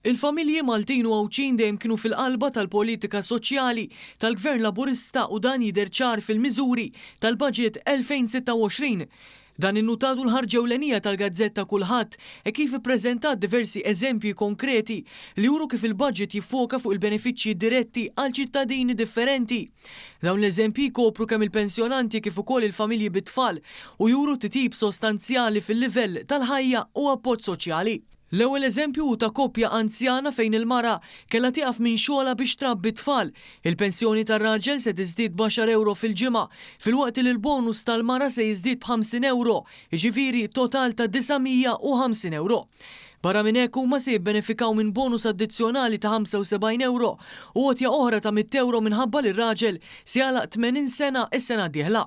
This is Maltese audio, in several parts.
Il-familji Maltin u Għawdxin dejjem kienu fil-qalba tal-politika soċjali tal-Gvern Laburista u dan jidher ċar fil-miżuri tal-Budget 2026. Dan innutatu l-ħarġa ewlenija tal-gazzetta Kullħadd hekk kif ippreżentat diversi eżempji konkreti li juru kif il-budget jiffoka fuq il-benefiċċji diretti għal ċittadini differenti. Dawn l-eżempji jkopru kemm il-pensjonanti kif ukoll il-familji bit-tfal u juru titjib sostanzjali fil-livell tal-ħajja u appoġġ soċjali. L-ewwel eżempju hu ta' koppja anzjana fejn il-mara kellha tieqaf minn xogħolha biex trabbi t-tfal. Il-pensjoni tar-raġel se tiżdied b'għaxar ewro fil-ġimgħa, filwaqt li l-bonus tal-mara se jiżdied b'ħamsin ewro, jiġifieri total ta' 950 ewro. Barra minn hekk huma se jibbenefikaw minn bonus addizzjonali ta' 75 ewro u għotja oħra ta' mitt ewro minħabba li r-raġel se jagħlaq 80 sena s-sena d-dieħla.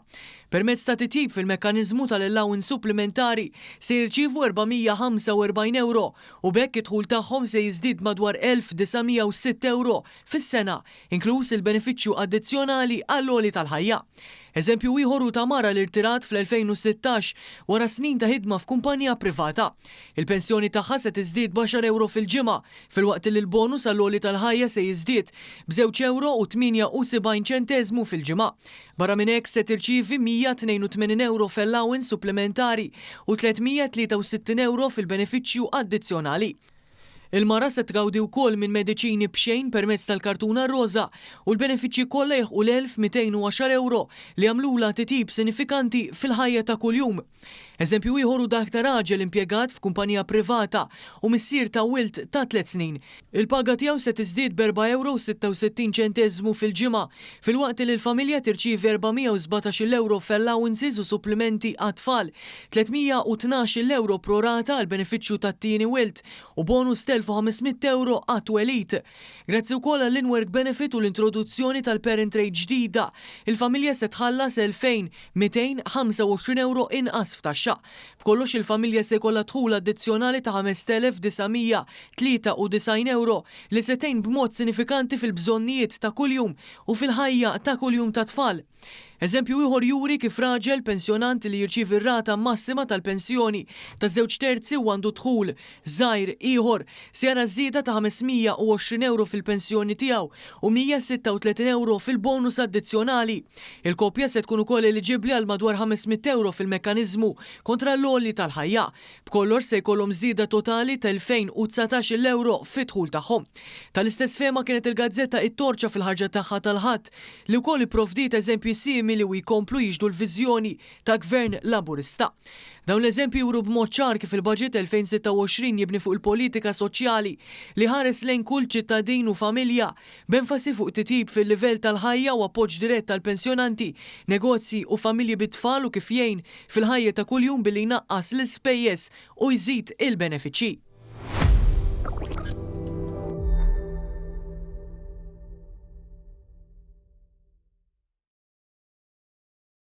Permezz ta' titjib fil-mekkaniżmu tal-allowance supplimentari se jirċievu 445 ewro u b'hekk id-dħul tagħhom se jiżdied b'madwar 1,906 ewro fis-sena, inkluż il-benefiċċju addizzjonali għall-għoli tal-ħajja. Eżempju ieħor hu ta' mara li rtirat fl-2016 wara snin ta' ħidma f'kumpanija privata. Il-pensjoni tagħha se tiżdied b'għaxar ewro fil-ġimgħa, filwaqt li l-bonus għall-għoli tal-ħajja se jiżdied b'żewġ ewro u 78 ċenteżmu fil-ġimgħa. Barra minn hekk se tirċievi 182 ewro f'allowance supplimentari u 363 ewro fil-benefiċċju addizzjonali. Il-mara se tgawdi wkoll minn mediċini b'xejn permezz tal-kartuna r-roża u l-benefiċċji kollha jilħqu l-1,210 ewro li jagħmlulha titjib sinifikanti fil-ħajja ta' kuljum. Eżempju ieħor hu dak ta' raġel impjegat f'kumpanija privata u missier ta' wild ta' tliet snin. Il-paga tiegħu se tiżdied b'erba' ewro u 66 ċenteżmu fil-ġimgħa, filwaqt li l-familja tirċievi 417-il ewro f'allowances u supplimenti għat-tfal, 312-il ewro pro rata għall-benefiċċju tat-tieni wild u bonus t'1,500 ewro għat-twelid. Grazzi wkoll għall-in-work benefit u l-introduzzjoni tal-parent rate ġdida, il-familja se tħallas 2,225 ewro inqas f'taxxa. B'kollox il-familja se jkollha dħul addizzjonali ta' 5,993 ewro li se tgħin b'mod sinifikanti fil-bżonnijiet ta' kuljum u fil-ħajja ta' kuljum tat-tfal. Eżempju ieħor juri kif raġel pensjonant li jirċievi r-rata massima tal-pensjoni ta' żewġ terzi u għandu dħul żgħir ieħor se jara żieda ta' 520 ewro fil-pensjoni tiegħu u 136 ewro fil-bonus addizzjonali. Il-koppja se tkun ukoll eliġibbli għal madwar 500 ewro fil-mekkaniżmu kontra l-għoli tal-ħajja. B'kollox se jkollhom żieda totali ta' 2,019-il ewro fid-dħul tagħhom. Tal-istess fehma kienet il-gazzetta It-Torċa fil-ħarġa tagħha tal-Ħadd, li wkoll ipprovdiet eżempji simili u jkomplu jixhdu l-viżjoni ta' Gvern Laburista. Dawn l-eżempji juru b'mod ċar kif il-Baġit 2026 jibni fuq il-politika soċjali li jħares lejn kull ċittadin u familja, b'enfasi fuq titjib fil-livell tal-ħajja u appoġġ dirett għall-pensjonanti, negozji u familji bit-tfal u kif jgħin fil-ħajja ta' kuljum billi jnaqqas l-ispejjeż u jżid il-benefiċċji.